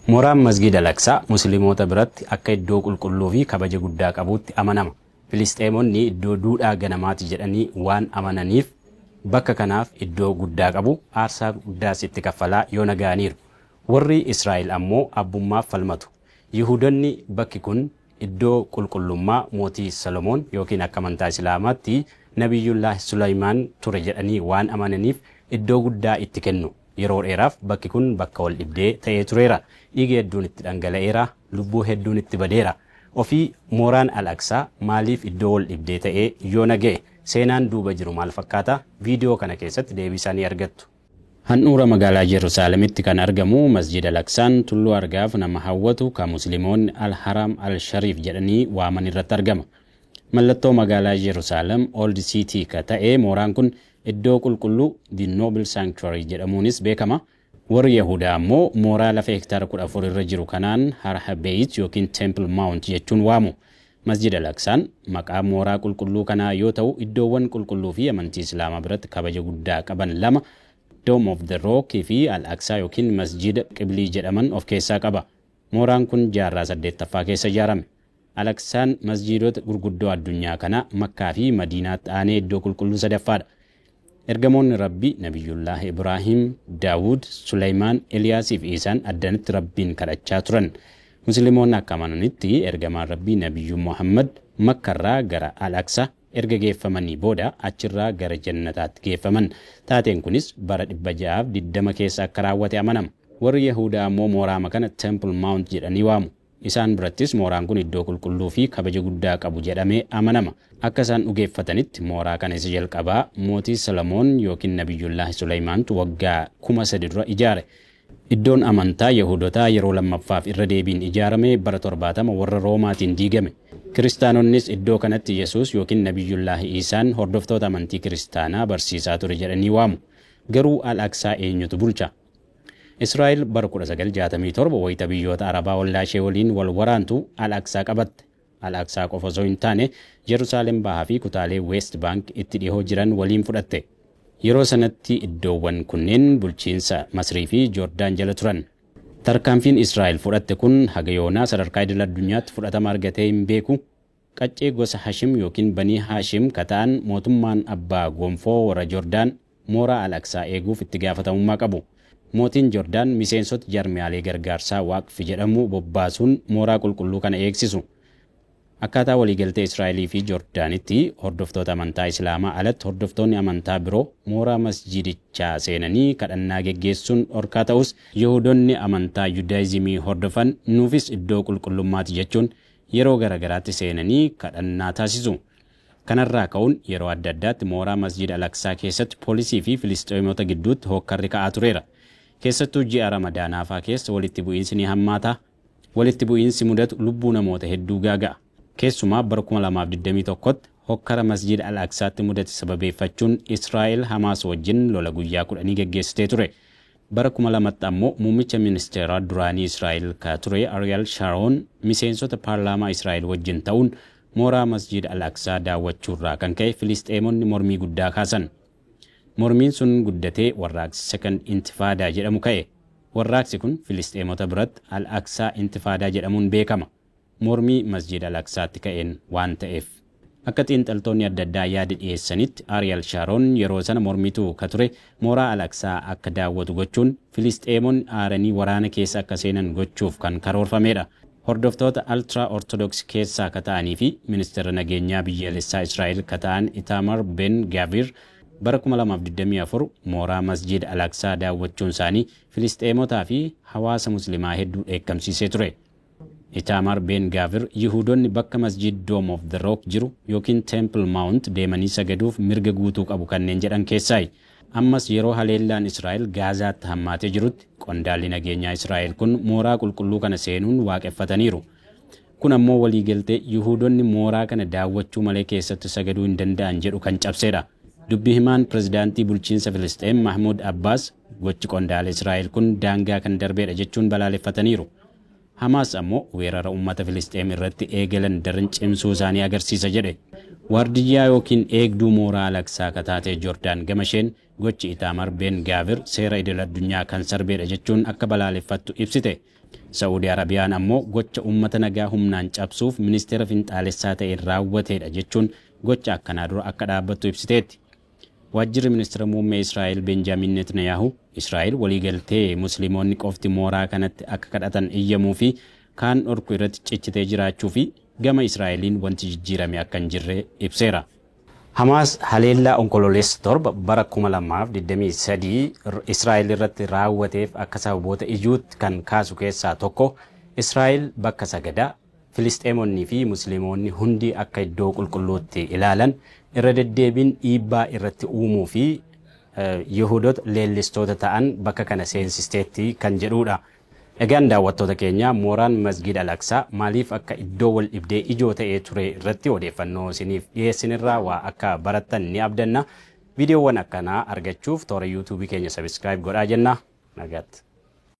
Mooraan Masgiida Al-Aqsaa Musliimoota biratti akka iddoo qulqulluu fi kabaja guddaa qabuutti amanama. Filisxeemonni iddoo duudhaa ganamaati jedhanii waan amananiif bakka kanaaf iddoo guddaa qabu, aarsaa guddaas itti kaffalaa yoona ga'aniiru. Warri Israa'el ammoo abbummaaf falmatu. Yihuudonni bakki kun iddoo qulqullummaa mootii Solomoon yookiin akka amantaa Islaamaatti Nabiyyullaah Sulaymaan ture jedhanii waan amananiif iddoo guddaa itti kennu. Yeroo dheeraaf bakki kun bakka wal dhibdee ta'ee tureera. Dhiigi hedduun itti dhangala'eera, lubbuu hedduun itti badeera. Ofii mooraan Al-Aqsaa maaliif iddoo wal dhibdee ta'ee yoona ga'e? Seenaan duuba jiru maal fakkaata? Viidiyoo kana keessatti deebii isaa ni argattu. Handhuura magaalaa Yerusaalemitti kan argamu Masjiid Al-Aqsaan tulluu argaaf nama hawwatu kan Musliimoonni Al-Haram Al-Shariif jedhanii waaman irratti argama. Mallattoo magaalaa Yerusaalem Old City ka ta'e mooraan kun iddoo qulqulluu The Noble Sanctuary jedhamuunis beekama. Warri Yahudaa ammoo mooraa lafa hektaara 14 irra jiru kanaan Har Habeyit yookiin Temple Mount jechuun waamu. Masjid Al-Aqsaan maqaa mooraa qulqulluu kanaa yoo ta'u, iddoowwan qulqulluu fi amantii Islaamaa biratti kabaja guddaa qaban lama, Dome of the Rock fi Al-Aqsaa yookiin Masjida Qiblii jedhaman of keessaa qaba. Mooraan kun jaarraa 8ffaa keessa ijaarame. Al-Aqsaan masjiidota gurguddoo addunyaa kanaa Makkaa fi Madiinaatti aanee iddoo qulqulluu sadaffaadha. Ergamoonni Rabbii Nabiyyullaah Ibraahim, Daawud, Suleymaan, Eliyaasii fi Iisaan addanatti Rabbiin kadhachaa turan. Musliimoonni akka amananitti ergamaan Rabbii Nabiyyuu Muhammad Makkarraa gara Al-Aqsaa erga geeffamanii booda achirraa gara jannataatti geeffaman. Taateen kunis bara 620 keessa akka raawwate amanama. Warri Yahudaa ammoo mooraama kana Temple Mount jedhanii waamu. Isaan birattis mooraan kun iddoo qulqulluu fi kabaja guddaa qabu jedhamee amanama. Akka isaan dhugeeffatanitti mooraa kana isa jalqabaa mootii Solomoon yookiin Nabiyyullaah Suleymaantu waggaa 3000 dura ijaare. Iddoon amantaa Yahudotaa yeroo lammaffaaf irra deebiin ijaarame bara 70 warra Roomaatiin diigame. Kiristaanonnis iddoo kanatti Yesuus yookiin Nabiyyullaah Iisaan hordoftoota amantii Kiristaanaa barsiisaa ture jedhanii waamu. Garuu Al-Aqsaa eenyutu bulcha? Israa'el bara 1967 wayita biyyoota Arabaa ollaa ishee waliin wal waraantu Al-Aqsaa qabatte. Al-Aqsaa qofa osoo hin taane Yerusaalem bahaa fi kutaalee West Bank itti dhihoo jiran waliin fudhatte. Yeroo sanatti iddoowwan kunneen bulchiinsa Masrii fi Joordaan jala turan. Tarkaanfiin Israa'el fudhatte kun haga yoonaa sadarkaa idil addunyaatti fudhatama argatee hin beeku. Qaccee gosa Hashim yookiin Banii Haashim ka ta'an mootummaan abbaa gonfoo warra Joordaan mooraa Al-Aqsaa eeguuf itti gaafatamummaa qabu. Mootiin Joordaan miseensota jarmiyaalee gargaarsaa Waaqfi jedhamu bobbaasuun mooraa qulqulluu kana eegsisu. Akkaataa waliigaltee Israa'elii fi Joordaanitti hordoftoota amantaa Islaamaa alatti hordoftoonni amantaa biroo mooraa masjidichaa seenanii kadhannaa geggeessuun dhorkaa ta'us, Yihudoonni amantaa Yudaayizimii hordofan nuufis iddoo qulqullummaati jechuun yeroo garagaraatti seenanii kadhannaa taasisu. Kanarraa ka'uun yeroo adda addaatti mooraa Masjid Al-Aqsaa keessatti poolisii fi Filisxeemota gidduutti hokkarri ka'aa tureera. Keessattuu ji'a Ramadaanaa fa'aa keessa walitti bu'iinsi ni hammaata. Walitti bu'iinsi mudatu lubbuu namoota hedduu gaaga'a. Keessumaa bara 2021tti hokkara Masjid Al-Aqsaatti mudate sababeeffachuun Israa'el Hamaas wajjin lola guyyaa 10 geggeessitee ture. Bara 2000tti ammoo muummicha ministeeraa duraanii Israa'el ka ture Ariel Sharon miseensota paarlaamaa Israa'el wajjin ta'uun mooraa Masjid Al-Aqsaa daawwachuurraa kan ka'e Filisxeemonni mormii guddaa kaasan. Mormiin sun guddatee warraaqsi Second Intifaadaa jedhamu ka'e. Warraaqsi kun Filisxeemota biratti Al-Aqsaa Intifaadaa jedhamuun beekama. Mormii Masjid Al-Aqsaatti ka'een waan ta'eef. Akka xiinxaltoonni adda addaa yaada dhiyeessanitti Ariel Sharon yeroo sana mormituu ka ture mooraa Al-Aqsaa akka daawwatu gochuun Filisxeemonni aaranii waraana keessa akka seenan gochuuf kan karoorfamedha. Hordoftoota Ultra Orthodox keessaa ka ta'anii fi ministeera nageenyaa biyyaalessaa Israa'el ka ta'an Itamar Ben Gavir bara 2024 mooraa Masjid Al-Aqsaa daawwachuun isaanii Filisxeemotaa fi hawaasa Muslimaa hedduu dheekkamsiisee ture. Itamar Ben Gavir Yihuudonni bakka Masjid Dome of the Rock jiru yookiin Temple Mount deemanii sagaduuf mirga guutuu qabu kanneen jedhan keessaayi. Ammas yeroo haleellaan Israa'el Gaazaatti hammaatee jirutti qondaalli nageenyaa Israa'el kun mooraa qulqulluu kana seenuun waaqeffataniiru. Kun ammoo waliigaltee Yihuudonni mooraa kana daawwachuu malee keessatti sagaduu hin danda'an jedhu kan cabsedha. Dubbi himaan pirezidaantii bulchiinsa Filisxeem Mahmud Abbaas gochi qondaala Israa'el kun daangaa kan darbeedha jechuun balaaleffataniiru. Hamaas ammoo weerara uummata Filisxeem irratti eegalan daran cimsuu isaanii agarsiisa jedhe. Waardiyyaa yookiin eegduu mooraa Al-Aqsaa ka taate Joordaan gamasheen gochi Itamar Ben Gavir seera idil addunyaa kan sarbeedha jechuun akka balaaleffattu ibsite. Sa'uudii Arabiyaan ammoo gocha uummata nagaa humnaan cabsuuf ministeera finxaalessaa ta'een raawwateedha jechuun gocha akkanaa dura akka dhaabbattu ibsiteetti. Waajjirri ministeera muummee Israa'el Benjaamin Netanyahu Israa'el waliigaltee musliimoonni qofti mooraa kanatti akka kadhatan iyyamuu fi kaan dhorku irratti cichitee jiraachuu fi gama Israa'eliin wanti jijjiirame akka hin jirre ibseera. Hamaas haleellaa onkololeessa 7 bara 2023 Israa'el irratti raawwateef akka sababoota ijuutti kan kaasu keessaa tokko Israa'el bakka sagadaa Filisxeemonnii fi Musliimoonni hundi akka iddoo qulqulluutti ilaalan irra deddeebiin dhiibbaa irratti uumuu fi Yihudoota leellistoota ta'an bakka kana seensisteetti kan jedhudha. Egaan daawwattoota keenya, mooraan Masgiid Al-Aqsaa maaliif akka iddoo wal dhibdee ijoo ta'ee ture irratti odeeffannoo isiniif dhiyeessinirraa waa akka barattan ni abdanna. Viidiyoowwan akkanaa argachuuf toora yuutuubii keenya subscribe godhaa jenna. Nagaatti.